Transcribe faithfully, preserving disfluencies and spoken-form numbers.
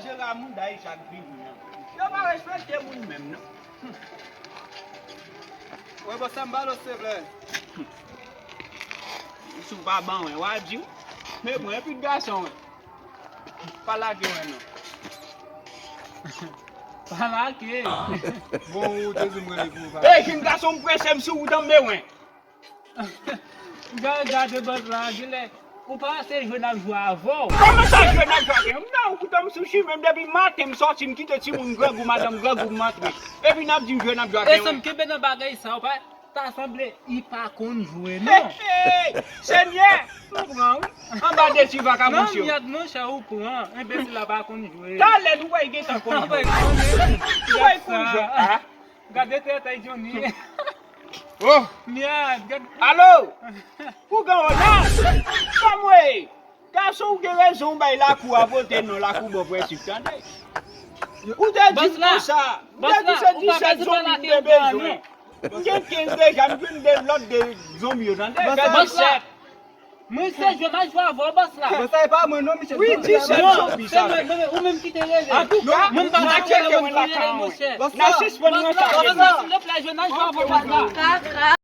Jera moun day chak vini an. Yo pa respekte moun menm non. Wè bòs la m ba l silvouplè. Si w pa ban mwen, w a di w. Men mwen epi gason mwen. Pa lage mwen non. Pa lage. Bon, ou te di m rele pou ou pa. Ey, jèn gason m prese m sou ou tanbe mwen. Gade, gade bòs la, genlè ou pa se jwe n ap jwe avè w. Kòman sa jwe n ap jwe avè w? M nan ou koutan m sou chimen m depi maten m sòti m kite timoun grangou madanm grangou m antre. Epi n ap di m jwe n ap jwe avè w. Esanm kenbe nan bagay sa ou pa ta sanble li pa konn jwe non. Hey, hey, Senyè, m pran wi. Anba de ti vakabons yo. Non, myad monchè ou pran. Enbesil la pa konn jwe. Talè nou wè l gentan konn jwe. Ou wè l konn jwe. Ah. Gade tèt ay Johnny. Oh! Myad, gade. Alo! Ougan Ronald! Kòman w ye? Gason ou gen rezon ou bay lakou a vote non lakou bon prensip tande. Ou te di m konsa. Ou te di se disèt zonbi m te bezwen. M gen kenz deja, m jwenn de lòt de zonbi yo tande. Fè disèt. Mwen se jwe m a jwe avè w bòs la. Bòs la e pa mwen non, misye. Wi, disèt zonbi sa. Ou menm ki te rele. Antouka, mwen pa ta rele mwen ki rele monchè. N a sispann ranse avè nou. Silvouplè, jwe n a jwe avè w bòs la.